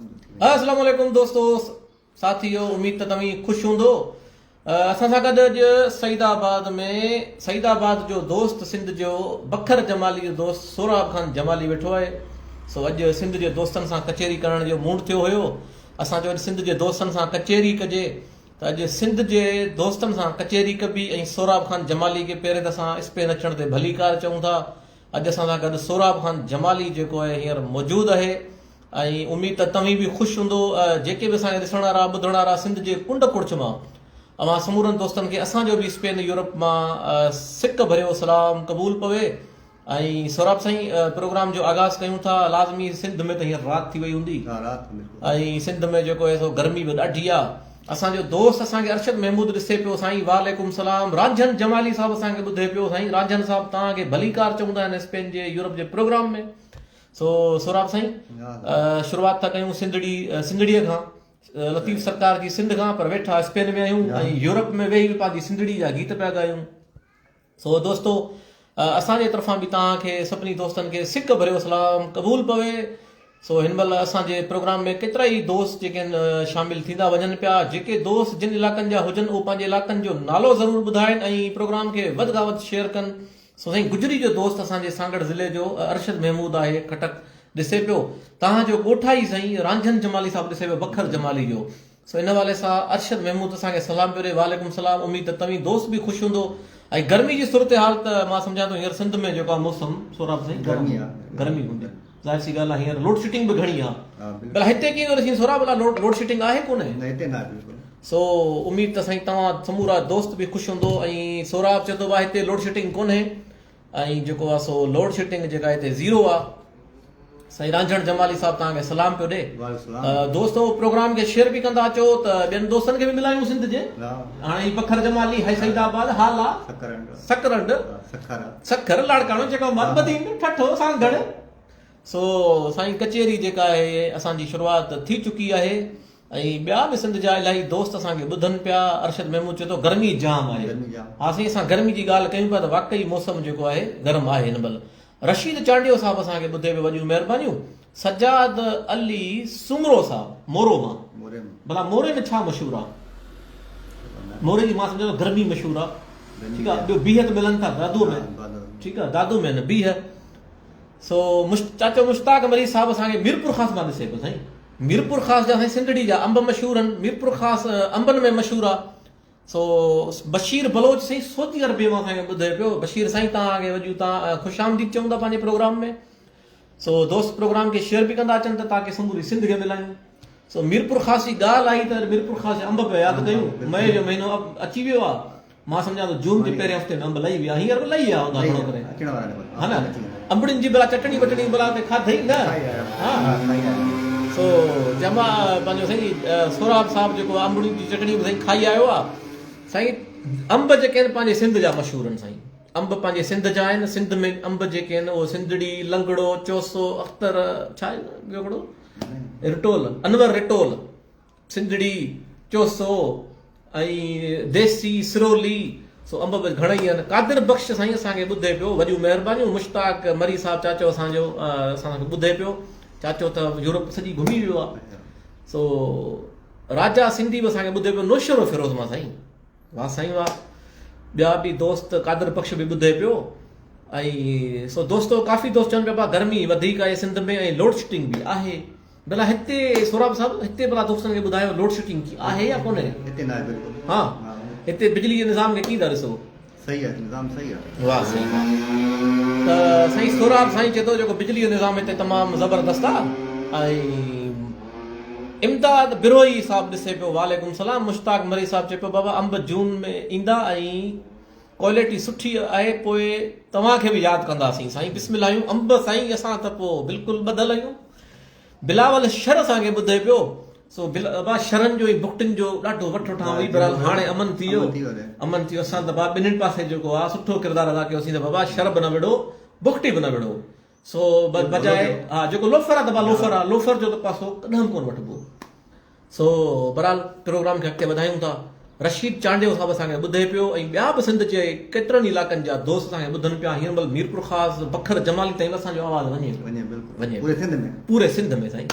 السلام عليڪم دوستو ساٿيو اميد ته توهين خوش هوندو اسان سان گڏ اڄ سعيد آباد ۾ سعيد آباد جو دوست سنڌ جو بکر جمالي جو دوست سهراب خان جمالي ويٺو آهي سو اڄ سنڌ جي دوستن سان ڪچهري ڪرڻ جو موڊ ٿيو هيو اسان جو اڄ سنڌ جي دوستن سان ڪچهري ڪجي ته اڄ سنڌ جي دوستن سان ڪچهري ڪبي ۽ سهراب خان جمالي کي پهرين ته اسان اسپين اچڻ تي ڀليڪار چئون ٿا اڄ اسان سان گڏ سهراب خان جمالي جيڪو آهي هينئر موجود آهي ۽ اميد ته توهين به خوش هوندو جيڪي به اسان کي ڏسڻ وارا ٻڌڻ وارا سنڌ جي ڪنڊ ڪڙڇ مان اوهان سمورن دوستن کي اسان جو به اسپين يورپ مان سڪ ڀريو سلام قبول پوي ۽ سهراب سائين پروگرام جو آغاز ڪيون ٿا لازمي سنڌ ۾ ته هينئر رات ٿي وئي هوندي ۽ سنڌ ۾ جيڪو آهي سو گرمي به ڏاڍي آهي اسان جو دوست اسان کي ارشد محمود ڏسي پيو سائين وعليڪم سلام رانجهن جمالي صاحب اسان کي ٻڌي پيو سائين رانجهن صاحب توهان کي ڀليڪار چون ٿا هن اسپين جي يورپ جي پروگرام ۾ سو سهراب سائين شروعات ٿا ڪيون سنڌڙي سنڌڙي کان لطيف سرڪار جي سنڌ کان پر ويٺا اسپين ۾ آهيون ۽ يورپ ۾ ويهي به پنهنجي سنڌڙي جا گيت پيا ڳايون سو دوستو اسان جي طرفان به توهان کي سڀني دوستن کي سڪ ڀريو سلام قبول پوي. سو هن مهل اسان جي پروگرام ۾ ڪيترا ئي دوست جيڪي آهن شامل ٿيندا وڃن پيا جيڪي دوست جن علائقن جا هجن اهو پنهنجي علائقن جو نالو ضرور ٻڌائن ۽ پروگرام کي وڌ کان وڌ شيئر ڪن. سو سائين گجري جو دوست اسان جي سانگهڙ ضلعي جو ارشد محمود آهي خٽڪ ڏسي پيو توهان جو ڳوٺائي سائين رانجهن جمالي صاحب ڏسي پيو بکر جمالي جو سو ان حوالي سان ارشد محمود اسان کي سلام پيو ڏي وعليڪم السلام اميد ته توهين دوست به خوش هوندو ۽ گرمي جي صورتحال ته مان سمجهان ٿو هينئر سنڌ ۾ جيڪو آهي موسم سهراب سائين گرم گرمي هوندي ظاهر سي ڳالهه آهي هينئر لوڊ شيڊنگ به گهڻي آهي ڀلا هتي ڪيئن ٿو ڏسين سهراب ڀلا لوڊ لوڊ شيڊنگ آهي ڪونه نه هتي نه آهي بلڪل سو اميد ته سائين توهان سمورا دوست به خوش هوندو ۽ سهراب چئي ٿو ڀا هتي لوڊ شيڊنگ ڪونهي ۽ جيڪو آ سو لوڊ شيڊنگ جيڪا هتي زيرو آ سائين رانجهڻ جمالي صاحب توهان کي سلام پيو ڏي دوستو پروگرام کي شيئر به ڪندا اچو ته ٻين دوستن کي به ملايون سنڌ جي هاڻي هي بکر جمالي هي سعيد آباد هالا سڪرنڊ سکر لاڙڪاڻو جيڪو مت بدين ٺٺو سانگهڙ سو سائين ڪچهري جيڪا آهي اسان جي شروعات ٿي چڪي آهي ۽ ٻيا به سنڌ جا الاهي دوست اسان کي ٻڌن پيا ارشد محمود چئي ٿو گرمي جام آهي ها سائين اسان گرمي جي ڳالهه ڪيون پيا ته واقعي موسم جيڪو آهي گرم آهي هن مهل رشيد چانڊيو صاحب اسان کي ٻڌي پيو وڏيون مهربانيون سجاد علي سومرو صاحب مورو مان ڀلا موري ۾ ڇا مشهور آهي موري جي مان سمجهان ٿو گرمي مشهور آهي ٺيڪ آهي ٻيو بيهه ته ملن ٿا دادو ۾ ٺيڪ آهي دادو ۾ نه بيهه سو چاچو مشتاق مري صاحب اسان کي ميرپورخاص مان ڏسي پيو سائين ميرپورخاص جا سائين سنڌڙي جا انب مشهور آهن ميرپورخاص انبن ۾ مشهور آ سو بشير بلوچ سائين سعودي عربي مان اسان کي ٻڌي پيو بشير سائين توهان کي وڄون تان خوش آمديد چئون ٿا پنهنجي پروگرام ۾ سو دوست پروگرام کي شيئر به ڪندا اچن ته تاڪه سموري سنڌ کي ملايون سو ميرپورخاص جي ڳالهه آئي ته ميرپورخاص جا انب پيا ياد ڪيون مئي جو مهينو اچي ويو آ مان سمجهان ٿو جون جي پهرين هفتي ۾ انب لهي ويا هينئر به لهي ويا هوندا گهڻو ڪري ها نه انبڙين جي ڀلا چٽڻي وٽڻي ڀلا اتي کاڌئي نه ها سو جمع پنهنجو سائين سهراب صاحب جيڪو انبڙين جي چٽڻي به سائين کائي آيو آ سائين انب جيڪي آهن پنهنجي سنڌ جا مشهور آهن سائين انب پنهنجي سنڌ جا آهن سنڌ ۾ انب جيڪي آهن اهو سنڌڙي لنگڙو چوسو اختر ڇا آهي ٻيو ڪهڙو رٽول انور رٽول سنڌڙي، چوسو ۽ ديسي سرولي سو انب به گهڻئي آهن. قادر بخش سائين اسان کي ٻڌي پيو. وڏيون مهربانيون. مشتاق مري صاحب چاچو اسان جو اسان کي ٻڌي پيو. چاچو ته يورپ سڄي گهمي ويو آهي. سو راجا سنڌي به اسان کي ٻڌي پيو نوشهرو فيروز مان سائين. واه سائين واه. ٻيا به دوست قادر بخش به ٻڌي پيو ۽ سو دوستو ڪافي دوست چون پيا گرمي وڌيڪ آهي سنڌ ۾ ۽ لوڊ شيڊنگ به آهي. ڀلا هتي سهراب صاحب هتي ڀلا دوستن کي ٻڌايو لوڊ شيڊنگ ڪي آهي يا ڪونهي؟ هتي ناهي بلڪل. ها هتي بجلي جي نظام کي ڪيئن ٿا ڏسو؟ صحيح آهي نظام صحيح آهي. واه سائين واه ته سائين سهراب سائين چئي ٿو جيڪو بجلي جو نظام هتي تمام زبردست آ ۽ امداد بروهي صاحب ڏسي پيو وعليڪم سلام مشتاق مري صاحب چئي پيو بابا انب جون ۾ ايندا ۽ ڪوالٽي سٺي آهي پوء توهان کي به ياد ڪنداسين سائين بسم الله آهيون انب سائين اسان ته پوء بلڪل ٻڌل آهيون بلاول شھر اسان کي ٻڌي پيو سو ابا شھرن جو ۽ بگٽين جو ڏاڍو وٺ وٺان هئي بھرحال هاڻي امن ٿي ويو امن ٿي ويو اسان ته با ٻنهين پاسي جيڪو آ سٺو ڪردار ادا ڪيوسين ته بابا شھر به نه وڙهو بگٽي به نه وڙهو سو بجاء ها جيڪو لوفر آ ته با لوفر آ لوفر جو ته پاسو ڪڏهن به ڪونه وٺبو سو بھرحال پروگرام کي اڳتي وڌايون ٿا. رشيد چانڊيو صاحب اسان کي ٻڌي پيو ۽ ٻيا به سنڌ جي ڪيترن علائقن جا دوست اسان کي ٻڌن پيا. هينئر مھل ميرپورخاص، بکر، جمالي تائين به اسان جو آواز وڃي پيو. وڃي بلڪل. وڃي پوري سنڌ ۾. پوري سنڌ ۾ سائين.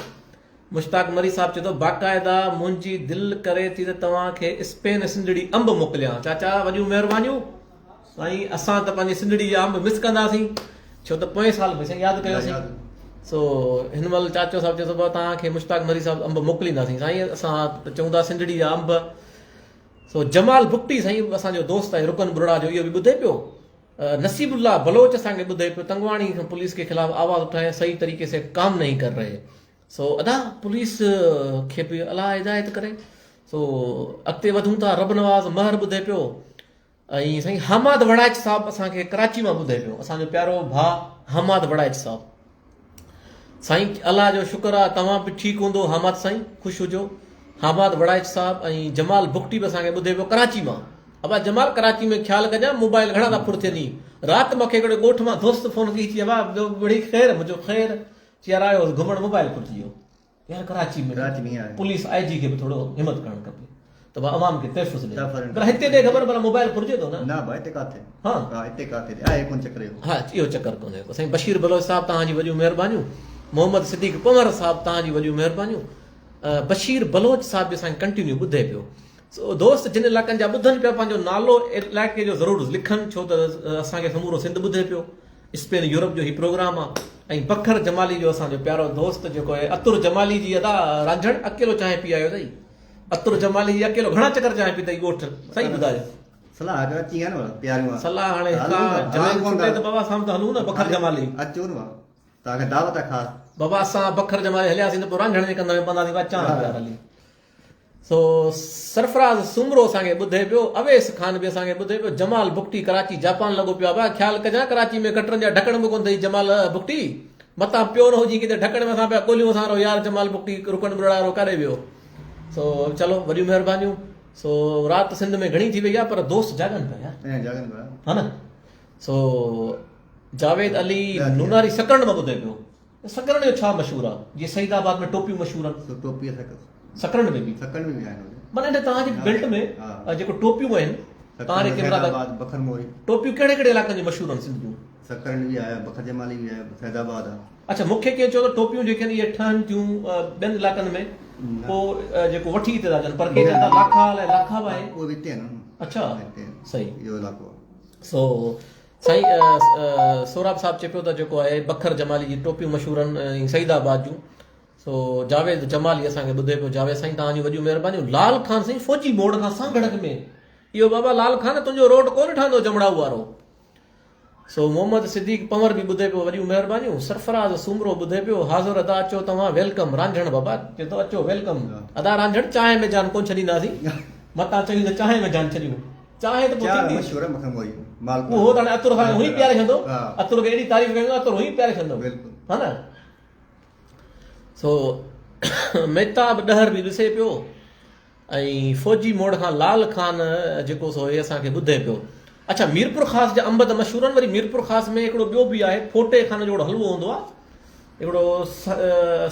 مشتاق مري صاحب چئي ٿو باقاعده منهنجي دل ڪري ٿي ته توهان کي اسپين سنڌڙي انب موڪليان چاچا وڏيون مهربانيون سائين اسان ته پنهنجي سنڌڙي جا انب مس ڪنداسين ڇو ته پوئين سال به سائين ياد ڪيوسين سو هن مهل چاچو صاحب چئي ٿو توهان کي مشتاق مري صاحب انب موڪلينداسين سائين اسان ته چئون ٿا سنڌڙي جا انب سو جمال بگٽي سائين اسان جو دوست آهي رڪن برڙا جو اهو به ٻڌي پيو نصيب الله بلوچ اسان کي ٻڌي پيو تنگواڻي کان پوليس کي خلاف آواز اٺائي صحيح طريقي سي ڪام نهين ڪر رهي سو ادا پوليس کي به الله هدايت ڪري سو اڳتي وڌون ٿا رب نواز مهر ٻڌي پيو ۽ سائين حماد وڙائچ صاحب اسان کي ڪراچي مان ٻڌي پيو اسان جو پيارو ڀاء حماد وڙائچ صاحب سائين الله جو شڪر آ توهان به ٺيڪ هوندو حامد سائين خوش هجو حامد وڙائچ صاحب ۽ جمال بگٽي به اسان کي ٻڌي پيو ڪراچي مان ابا جمال ڪراچي ۾ خيال ڪجان موبائل گهڻا ٿا ڦر ٿين رات مونکي هڪڙي ڳوٺ مان دوست فون ڪئي چي ابا ٻيو مڙئي خير منهنجو خير چي يار آيو هوس گهمڻ موبائل ڦر ٿي ويو يار ڪراچي ۾ ڪراچي ۾ آهي پوليس آء جي کي به ٿورو همت ڪرڻ کپي ته ڀا عوام کي تحفظ ڏي پر هتي ڏي خبر ڀلا موبائل ڦرجي ٿو نه نه ڀا هتي ڪاٿي ها ها هتي ڪاٿي آهي ڪون چڪر اهو ها اهو چڪر ڪونهي ڪو سائين بشير بلوچ صاحب توهان جي وڏيون مهربانيون محمد صديق پنور صاحب توهان جي وڏيون مهربانيون بشير بلوچ صاحب به اسان کي ڪنٽينيو ٻڌي پيو سو دوست جن علائقن جا ٻڌن پيا پنهنجو نالو علائقي جو ضرور لکن ڇو ته اسان کي سمورو سنڌ ٻڌي پيو اسپين يورپ جو هي پروگرام آ ۽ بکر جمالي جو اسان جو پيارو دوست جيڪو آهي عطر جمالي جي ادا رانجهڻ اڪيلو چانهه پي آيو اٿئي عطر جمالي جي اڪيلو گهڻا چڪر چانهه پيتئي ڳوٺ صحيح ٻڌايو صلاح جو اچي ويا نه پياريون صلاح هاڻي هتان جان ڇٽي ته بابا اسان به ته هلون نه بکر جمالي اچو نه توهان کي دعوت آ خاص بابا اسان بکر جمالي هلياسين ته پوء رانجهڻ جي ڪنڌ ۾ پونداسين بابا چانهه پيار هلي سو سرفراز سومرو اسان کي ٻڌي پيو، اويس خان به اسان کي ٻڌي پيو، جمال بگٽي ڪراچي جاپان لڳو پيو آ ڀاء خيال ڪجان ڪراچي ۾ گٽرن جا ڍڪڻ به ڪونه اٿئي جمال بگٽي متان پيو نه هجين ڪٿي ڍڪڻ ۾ اسان پيا ڳوليون اسان وارو يار جمال بگٽي رڪن ٻرڙا وارو ڪاڏي ويو سو چلو وڏيون مهربانيون سو رات سنڌ ۾ گهڻي ٿي وئي آ پر دوست جاڳن پيا يار جاڳن پيا ها نه سو جاويد علي نوناري سڪرنڊ مان ٻڌي پيو سڪرنڊ جو ڇا مشهور آ؟ جيئن سعيد آباد ۾ ٽوپيون مشهور آهن. سو ٽوپي سڪ سڪرنڊ ۾ به. سڪرنڊ ۾ به آهن. معنيٰ هن توهان جي بيلٽ ۾ جيڪو ٽوپيون آهن توهان جي ڪيمرا آباد بکر موري ٽوپيون ڪهڙي ڪهڙي علائقن جون مشهور آهن سنڌ جون؟ سڪرنڊ به آهي بکر جمالي به آهي سيد آباد آهي. اڇا مون کي ڪنهن چيو ته ٽوپيون جيڪي آهن اهي ٺهن ٿيون ٻين علائقن ۾ پوء جيڪو وٺي هتي ٿا اچن پر ڪي چون ٿا لاکا الائي لاکا به آهي. اهي به هتي آهن. اڇا صحيح اهو علائقو آهي. سو سائين سهراب صاحب چئي پيو ته جيڪو آهي بکر جمالي جي ٽوپيون مشهور آهن ۽ سعيد آباد جون سو جاويد جمالي اسان کي ٻڌي پيو جاويد سائين توهان جون وڏيون مهربانيون لال خان سائين فوجي موڙ کان سانگهڙ ۾ اهو بابا لال خان تنهنجو روڊ ڪونه ٺهندو جمڙائو وارو سو محمد صديق پنور به ٻڌي پيو وڏيون مهربانيون سرفراز سومرو ٻڌي پيو حاضر ادا اچو توهان welcome Ranjhan بابا چئي ٿو اچو welcome ادا رانجهڻ چانهه ۾ جان ڪونه ڇڏينداسين متان چوين ته چانهه ۾ جان ڇڏيون چانهه ته پوء ٿيندي. اهو ته هاڻي عطر کان هونئن پياري ڇڏندو. عطر کي اهڙي تعريف ڪيون ته عطر هونئن پياري ڇڏندو. ها نه؟ سو مهتاب ڏهر به ڏسي پيو ۽ فوجي موڙ کان لال خان جيڪو سو هي اسان کي ٻڌي پيو. اڇا ميرپور خاص جا انب ته مشهور آهن وري ميرپور خاص ۾ هڪڙو ٻيو به آهي ڦوٽي خان جو هڪڙو حلوو هوندو آهي. هڪڙو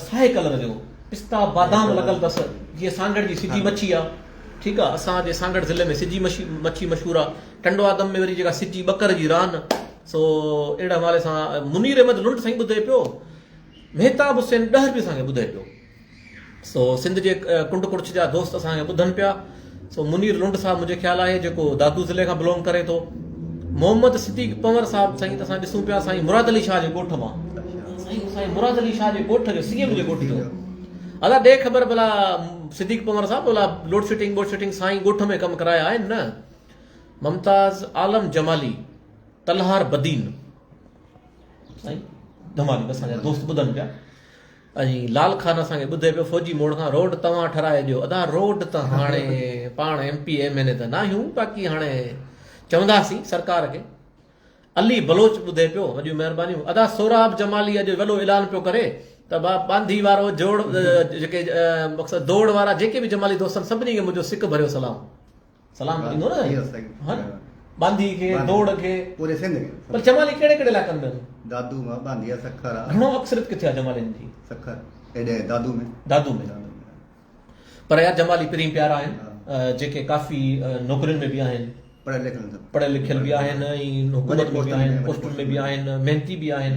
سائي ڪلر جو پستا بادام لڳل اٿس جيئن سانگهڙ جي سجي مڇي آ ٺيڪ آ اسان جي سانگهڙ ضلعي ۾ سجي مڇي مڇي مشهور آ ٽنڊو آدم ۾ وري جيڪا سجي ٻڪر جي ران سو اهڙي حوالي سان منير احمد لنڊ سائين ٻڌي پيو مهتاب حسين ڏهر به اسان کي ٻڌي پيو سو سنڌ جي ڪنڊ ڪڙڇ جا دوست اسان کي ٻڌن پيا سو منير لنڊ صاحب منهنجي خيال آهي جيڪو دادو ضلعي کان بلونگ ڪري ٿو محمد صديق پنور صاحب سائين ته اسان ڏسون پيا سائين مراد علي شاهه جي ڳوٺ مان سائين سائين مراد علي شاهه جي ڳوٺ جو سي ايم جي ڳوٺ جو ادا ڏي خبر بلا صديق پنور صاحب بلا لوڊ شيڊنگ بوڊ شيڊنگ سائين ڳوٺ ۾ ڪم ڪرايا آهن نه ممتاز عالم جمالي تلهار بدين سائين جمالي اسان جا دوست ٻڌن پيا ۽ لال خان اسان کي ٻڌي پيو فوجي موڙ کان روڊ توهان ٺھرائي ڏيو ادا روڊ ته هاڻي پاڻ ايم پي ايم اين اي ته ناهيون باقي هاڻي چونداسين سرڪار کي علي بلوچ ٻڌي پيو وڏيون مهربانيون ادا سهراب جمالي اڄ وڏو اعلان پيو ڪري ته با ٻانڌي وارو جوڙ جيڪي مقصد دوڙ وارا جيڪي به جمالي دوست آهن سڀني کي منهنجو سڪ ڀريو سلام سلام ته ڏيندو نه ها نه ٻانڌي کي دوڙ کي پوري سنڌ کي پر جمالي ڪهڙي ڪهڙي علائقن ۾ آهن دادو مان ٻانڌي آ سکر آ گهڻو اڪثريت ڪٿي آ جمالين جي سکر ايڏي دادو ۾ دادو ۾ پر يار جمالي پرين پيارا آهن جيڪي ڪافي نوڪرين ۾ به آهن پڙهيل لکيل پڙهيل لکيل به آهن ۽ حڪومت ۾ به آهن پوسٽن ۾ به آهن محنتي به آهن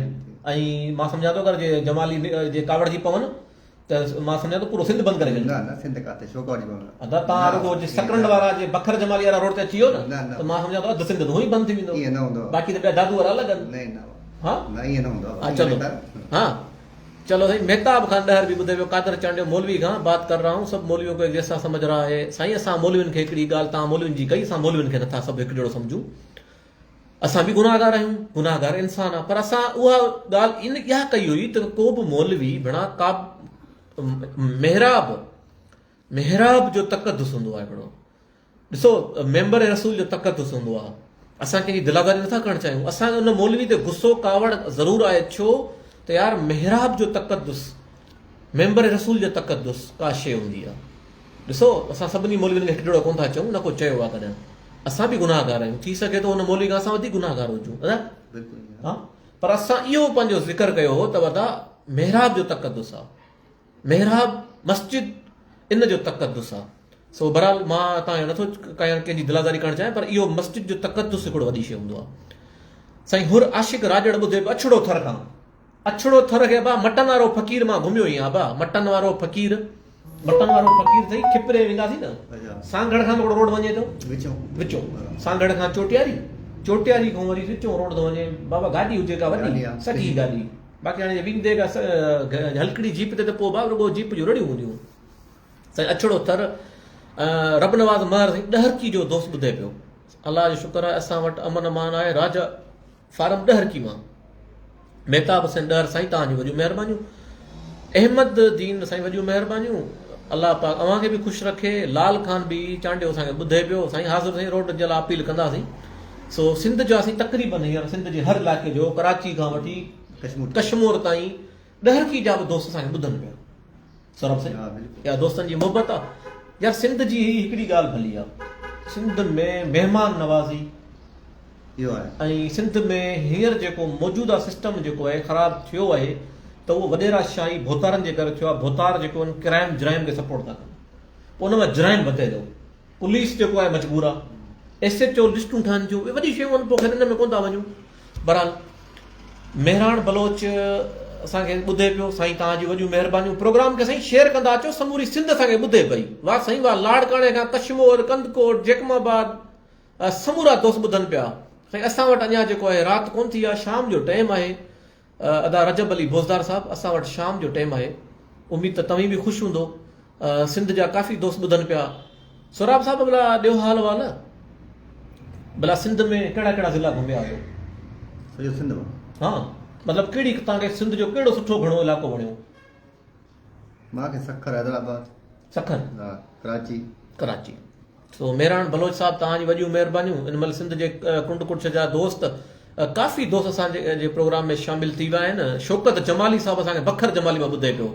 ۽ مان سمجهان ٿو اگر جي جمالي جي ڪاوڙجي پون ته مان سمجهان ٿو پورو سنڌ بند ڪري ڇڏيندو. نه نه سنڌ ڪاٿي شو ڪاٽ بند. ادا تان رڳو جي سڪرنڊ وارا جي بکر جمالي وارا روڊ تي اچي ويو نه ته مان سمجهان ٿو اڌ سنڌ ته هونئن ئي بند ٿي ويندو. ائين نه هوندو. باقي ته ٻيا دادو وارا الڳ آهن. نه نه ها نه ائين نه هوندو. ها چلو ها چلو سائين مهتاب خان ڏهر به ٻڌي پيو قادر چانڊيو مولوي کان بات ڪر رها هون سب مولويون ڪو ايڪ جيسا سمجھ رها هي سائين اسان مولوين کي هڪڙي ڳالهه تان مولوين جي ڪئي اسان مولوين کي نٿا سڀ هڪ جهڙو سمجهون اسان به گناهگار آهيون، گناهگار انسان آ، پر اسان اها ڳالهه ان اها ڪئي هئي ته ڪو به مولوي ڀيڻا ڪا محراب محراب جو تقدس هوندو آهي هڪڙو ڏسو ميمبر رسول جو تقدس هوندو آهي اسان ڪنهن جي دلاداري نٿا ڪرڻ چاهيون اسان ان مولوي تي غصو ڪاوڙ ضرور آهي ڇو ته يار محراب جو تقدس ميمبر رسول جو تقدس ڪا شيء هوندي آهي ڏسو اسان سڀني مولوين کي هڪجهڙو ڪونه ٿا چئون نه ڪو چيو آهي ڪڏهن اسان به گناهگار آهيون ٿي سگهي ٿو ان مولوي کان اسان وڌيڪ گناهگار هجون ادا ها پر اسان اهو پنهنجو ذڪر ڪيو هو ته ادا محراب جو تقدس آهي محراب مسجد ان جو تقدس آهي سو بهرحال مان تان نٿو ڪيان ڪنهن جي دلازاري ڪرڻ چاهيان پر اهو مسجد جو تقدس هڪڙو وڏي شيء هوندو آهي سائين حر عاشق راڄڙ ٻڌي به اڇڙو ٿر کان اڇڙو ٿر کي ابا مٽن وارو فقير مان گهميو ئي ابا مٽن وارو فقير مٽن وارو فقير ٿئي کپري وينداسين نه سانگهڙ کان هڪڙو روڊ وڃي ٿو وچون وچون سانگهڙ کان چوٽياري چوٽياري کان وري وچون روڊ ٿو وڃي بابا گاڏي هجي ڪا وڏي سٺي گاڏي باقي هاڻي ويندي ڪا هلڪڙي جيپ تي ته پوء بابا رڳو جيپ جون رڙيون هونديون سائين اڇڙو ٿر رب نواز مهر سائين ڏهرڪي جو دوست ٻڌي پيو الله جو شڪر آهي اسان وٽ امن امان آهي راجا فارم ڏهرڪي مان مهتاب حسين ڏهر سائين توهان جون وڏيون مهربانيون احمد دين سائين وڏيون مهربانيون الله پاڪ اوهان کي به خوش رکي لال خان به چانڊيو اسان کي ٻڌي پيو سائين حاضر سائين روڊ جي لاء اپيل ڪنداسين سو سنڌ جا سائين تقريبن هينئر سنڌ جي هر علائقي جو ڪراچي کان وٺي ڪشمور تائين ڏهرڪي جا به دوست اسان کي ٻڌن پيا سورڀ سائين اها دوستن جي محبت آ يار سنڌ جي هي هڪڙي ڳالهه ڀلي آ سنڌ ۾ مهمان نوازي اهو آهي. ۽ سنڌ ۾ هينئر جيڪو موجوده سسٽم جيڪو آهي خراب ٿيو آهي ته اهو وڏيرا شاهي ڀوتارن جي ڪري ٿيو آهي ڀوتار جيڪو آهن ڪرائم جرائم کي سپورٽ ٿا ڪن پوء ان مان جرائم وڌي ٿو پوليس جيڪو آهي مجبور آهي ايس ايچ او لسٽون ٺهن ٿيون اهي وڏيون شيون آهن پوء خير ان ۾ ڪونه ٿا وڃون بهرحال مهراڻ بلوچ اسان کي ٻڌي پيو سائين توهان جون وڏيون مهربانيون پروگرام کي سائين شيئر ڪندا اچو سموري سنڌ اسان کي ٻڌي پئي واه سائين واه لاڙڪاڻي کان ڪشمور ڪنڌڪوٽ جيڪب آباد سمورا دوست ٻڌن پيا. سائين اسان وٽ اڃا جيڪو آهي رات ڪون ٿي آهي شام جو ٽيم آهي ادا رجب علي بوزدار صاحب اسان وٽ شام جو ٽيم آهي اميد ته توهين به خوش هوندو سنڌ جا ڪافي دوست ٻڌن پيا سهراب صاحب بلا ڏيو حال احوال بلا سنڌ ۾ ڪهڙا ڪهڙا ضلع گهميا آهيو سڄو سنڌ مان ها مطلب ڪهڙي توهان کي سنڌ جو ڪهڙو سٺو گهڻو علائقو وڻيو مان کي سکر حيدرآباد سکر ها ڪراچي ڪراچي سو مهراڻ بلوچ صاحب توهان جون وڏيون مهربانيون ان مهل سنڌ جي ڪنڊ ڪڙڇ جا دوست ڪافي دوست اسان جي پروگرام ۾ شامل ٿي ويا آهن شوڪت جمالي صاحب اسان کي بکر جمالي مان ٻڌي پيو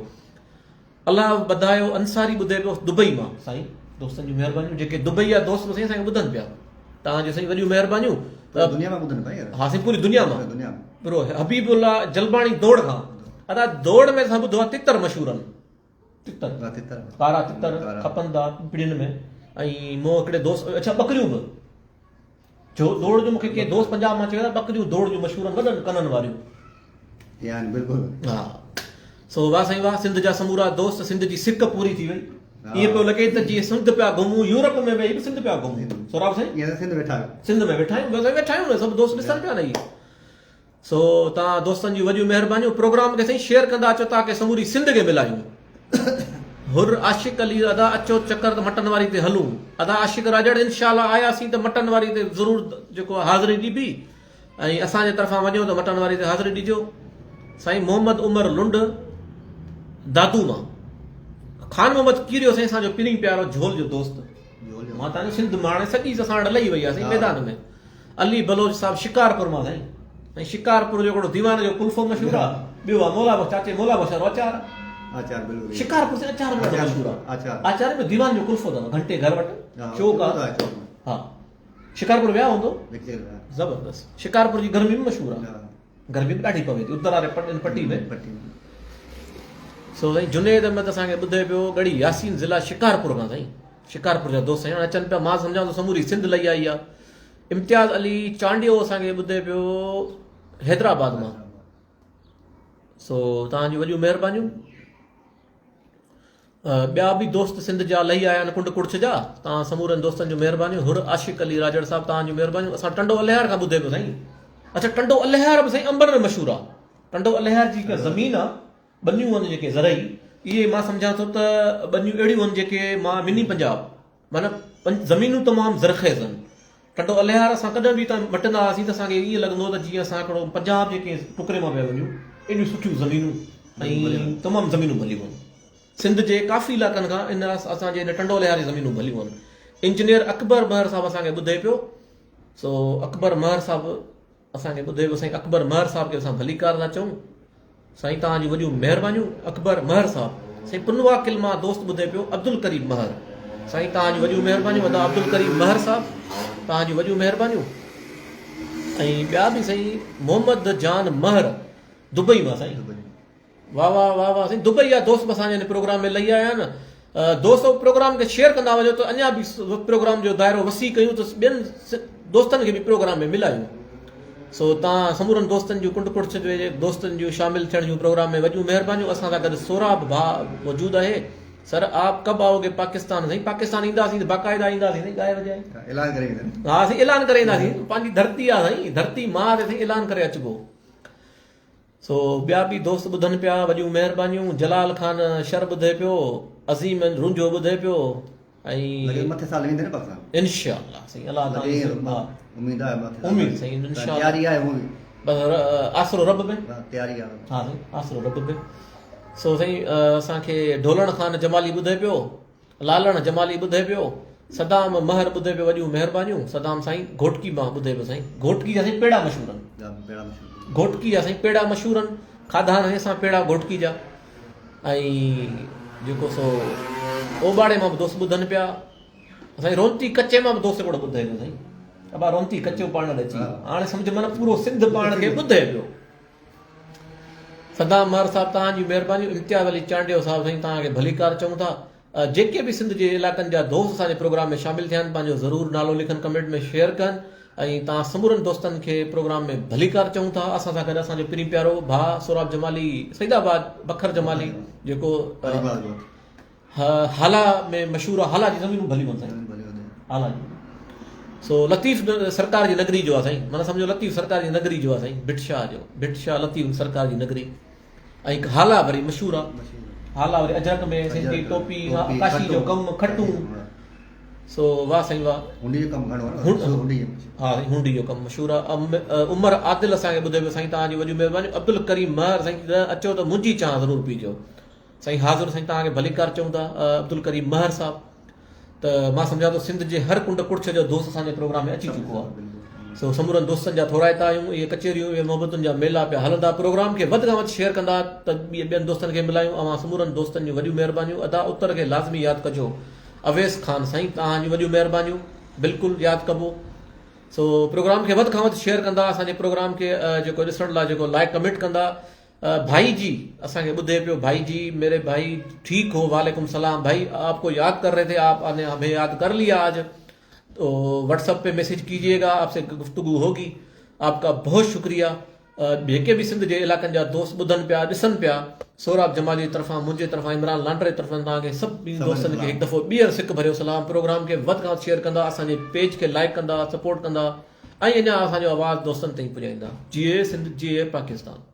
الله ٻڌايو انصاري ٻڌي پيو دبئي مان سائين دوستن جون مهربانيون جيڪي دبئي جا دوست به سائين اسان کي ٻڌن پيا توهان جون سائين وڏيون مهربانيون دنيا مان ٻڌن پيا ها سائين پوري دنيا مان دنيا برو حبيب الله جلباڻي دوڙ کان ادا دوڙ ۾ اسان ٻڌو آهي تتر مشهور آهن تتر تتر ڪارا تتر کپندا پڙين ۾ ۽ مون هڪڙي دوست اڇا ٻڪريون به جو دوڙ جو مونکي ڪنهن دوست پنجاب مان چيو ته ٻڪريون دوڙ جون مشهور آهن وڏن ڪنن واريون يعني بلڪل ها سو واه سائين واه سنڌ جا سمورا دوست سنڌ جي سڪ پوري ٿي وئي ائين پيو لڳي ته جيئن سنڌ پيا گهمون يورپ ۾ ويهي به سنڌ پيا گهمون سهراب سائين ائين سنڌ ويٺا آهيو سنڌ ۾ ويٺا آهيون بس ويٺا آهيون نه سڀ دوست ڏسن پيا نه هي سو توهان دوستن جون وڏيون مهربانيون پروگرام کي سائين شيئر ڪندا اچو تاڪه سموري سنڌ کي ملايون حر عاشق علي ادا اچو چڪر ته مٽن واري تي هلون ادا عاشق راڄڙ انشاء الله آياسين ته مٽن واري تي ضرور جيڪو حاضري ڏبي ۽ اسان جي طرفان وڃو ته مٽن واري تي حاضري ڏجو سائين محمد عمر لنڊ دادو مان خان محمد ڪيريو سائين اسان جو پرين پيارو جھول جو دوست مان تان سنڌ ماڻي سڄي اسان وٽ لهي وئي آ سائين ميدان ۾ علي بلوچ صاحب شڪارپور مان سائين ۽ شڪارپور جو هڪڙو ديوان جو قلفو مشهور آ ٻيو آ مولا بخش چاچي مولا بخش وارو اچار آچار بلڪل شڪارپور سائين اچار به ڏاڍو مشهور آ آچار آچار ۾ ديوان جو قلفو اٿو گهنٽي گهر وٽ چوڪ آ ها شڪارپور ويا هوندو زبردست شڪارپور جي گرمي به مشهور آ گرمي به ڏاڍي پوي ٿي اتر واري پٽي ۾ سو سائين جنيد احمد اسان کي ٻڌي پيو ڳڙهي ياسين ضلع شڪارپور کان سائين شڪارپور جا دوست سائين اچن پيا مان سمجهان ٿو سموري سنڌ لئي آئي آ امتياز علي چانڊيو اسان کي ٻڌي پيو حيدرآباد مان سو توهان جون وڏيون مهربانيون. ٻيا به دوست سنڌ جا لهي آيا آهن ڪنڊ ڪڙڇ جا توهان سمورن دوستن جون مهربانيون حر عاشق علي راڄڙ صاحب توهان جون مهربانيون اسان ٽنڊو الهيار کان ٻڌي پيو سائين اڇا ٽنڊو الهيار به سائين انبن ۾ مشهور آ ٽنڊو الهيار جي هڪ زمين آ ٻنيون آهن جيڪي زرعي اهي مان سمجهان ٿو ته ٻنيون اهڙيون آهن جيڪي مان مني پنجاب معنيٰ زمينون تمام زرخيز آهن ٽنڊو الهيار اسان ڪڏهن به اتان مٽندا هئاسين ته اسان کي ائين لڳندو هو ته جيئن اسان هڪڙو پنجاب جي ڪنهن ٽڪري مان پيا وڃون. ايڏيون سٺيون زمينون ۽ تمام زمينون ڀليون هن. سنڌ جي ڪافي علائقن کان ان اسان جي هن ٽنڊو الهيار جي زمينون ڀليون هن. انجنيئر اڪبر مهر صاحب اسان کي ٻڌي پيو. سو اڪبر مهر صاحب اسان کي ٻڌي پيو سائين اڪبر مهر صاحب کي اسان ڀليڪار ٿا چئون. سائين توهان جون وڏيون مهربانيون اڪبر مهر صاحب سائين پنوا قل مان دوست ٻڌي پيو عبدالڪريم مهر سائين توهان جون وڏيون مهربانيون ادا عبدالڪريم مهر صاحب توهان جون وڏيون مهربانيون ۽ ٻيا به سائين محمد جان مهر دبئي مان سائين واه واه واه واه سائين دبئي جا دوست به اسان جي هن پروگرام ۾ لهي آيا آهن دوستو پروگرام کي شيئر ڪندا وڃو ته اڃا به پروگرام جو دائرو وسيع ڪيون ته ٻين دوستن کي به پروگرام ۾ ملايون سو تان سمورن دوستن جون ڪنڊ ڪڙڇ جي دوستن جون شامل ٿيڻ جون پروگرام ۾ وڏيون مهربانيون اسان سان گڏ سهراب ڀاء موجود آهي سر آپ ڪب آئوگي پاڪستان سائين پاڪستان اينداسين ته باقاعده اينداسين سائين ڳائي وڄائي اعلان ڪري اينداسين ها سائين اعلان ڪري اينداسين پنهنجي ڌرتي آ سائين ڌرتي ماء تي سائين اعلان ڪري اچبو سو ٻيا به دوست ٻڌن پيا وڏيون مهربانيون جلال خان شر ٻڌي پيو عظيم رونجهو ٻڌي پيو ۽ مٿي سال ويندي نه پاڪستان انشاء الله سائين الله تعالي اميد آهي مٿي اميد سائين انشاء الله تياري آهي هو بس آسرو رب ۾ تياري آهي ها سائين آسرو رب ۾ سو سائين اسان کي ڍولڻ خان جمالي ٻڌي پيو لالڻ جمالي ٻڌي پيو، صدام مهر ٻڌي پيو وڏيون مهربانيون صدام سائين گهوٽڪي مان ٻڌي پيو سائين گهوٽڪي جا سائين پيڙا مشهور آهن گهوٽڪي جا سائين پيڙا مشهور آهن کاڌا آهن اسان پيڙا گهوٽڪي جا ۽ جيڪو سو اوٻاڙي مان به دوست ٻڌن پيا سائين رونتي ڪچي مان به دوست هڪڙو ٻڌي پيو سائين ابا رونتي ڪچو پاڻ ڏي اچي هاڻي سمجھ معنی پورو سنڌ پاڻ کي ٻڌي پيو صدام مهر صاحب توهان جون مهربانيون امتياز علي چانڊيو صاحب سائين توهان کي ڀليڪار چئون ٿا جيڪي به سنڌ جي علائقن جا دوست اسان جي پروگرام ۾ شامل ٿيا آهن پنهنجو ضرور نالو لکن ڪمينٽ ۾ شيئر ڪن ۽ توهان سمورن دوستن کي پروگرام ۾ ڀليڪار چئون ٿا اسان سان گڏ اسان جو پرين پيارو ڀاء سهراب جمالي سعيد آباد بکر جمالي جيڪو هالا ۾ مشهور آ هالا جي زمينون ڀليون آهن سائين هالا جي سو لطيف سرڪار جي نگري جو آ سائين معنی سمجھو لطيف سرڪار جي نگري جو آ سائين ڀٽ شاهه جو ڀٽ شاهه لطيف سرڪار جي نگري ۽ هالا وري مشهور آ هالا وري اجرڪ ۾ سنڌي ٽوپي ڪاشي جو ڪم کٽون سو واه سائين واه هنڊي جو ڪم گهڻو آ هنڊي ها سائين هنڊي جو ڪم مشهور آ عمر عادل اسان کي ٻڌايو پيو سائين توهان جي وڏيون مهربانيون عبدالڪريم مهر سائين اچو ته منهنجي چانهه ضرور پيجو سائين حاضر سائين توهان کي ڀليڪار چئون ٿا عبدالڪريم مهر صاحب ته مان سمجهان ٿو سنڌ جي هر ڪنڊ ڪڙڇ جو دوست اسان جي پروگرام ۾ اچي چڪو آهي سو سمورن دوستن جا ٿورائتا آهيون اهي ڪچهريون اهي محبتن جا ميلا پيا هلندا پروگرام کي وڌ کان وڌ شيئر ڪندا ته ٻين دوستن کي ملايون اوهان سمورن دوستن جون وڏيون مهربانيون ادا اتر کي لازمي ياد ڪجو اويس خان سائين توهان جون وڏيون مهربانيون بلڪل ياد ڪبو سو پروگرام کي وڌ کان وڌ شيئر ڪندا اسان جي پروگرام کي جيڪو ڏسڻ لاء جيڪو لائڪ ڪمينٽ ڪندا ڀائي جي اسان کي ٻڌي پيو ڀائي جي ميري ڀائي ٺيڪ هو وعليڪم سلام ڀائي آپ کو ياد ڪر رهي ٿي آپ ني همي ياد ڪر ليا آج تو واٽس اپ پي ميسيج ڪيجئي گا آپ سي گفتگو هوگي آپ کا بهت شڪريه جيڪي به سنڌ جي علائقن جا دوست ٻڌن پيا ڏسن پيا سهراب جمالي جي طرفان منهنجي طرفان عمران لانڊري جي طرفان توهان کي سڀني دوستن کي هڪ دفعو ٻيهر سڪ ڀريو سلام پروگرام کي وڌ کان وڌ شيئر ڪندا اسان جي پيج کي لائڪ ڪندا سپورٽ ڪندا ۽ اڃا اسان جو آواز دوستن تائين پڄائيندا جيئي سنڌ جيئي پاڪستان.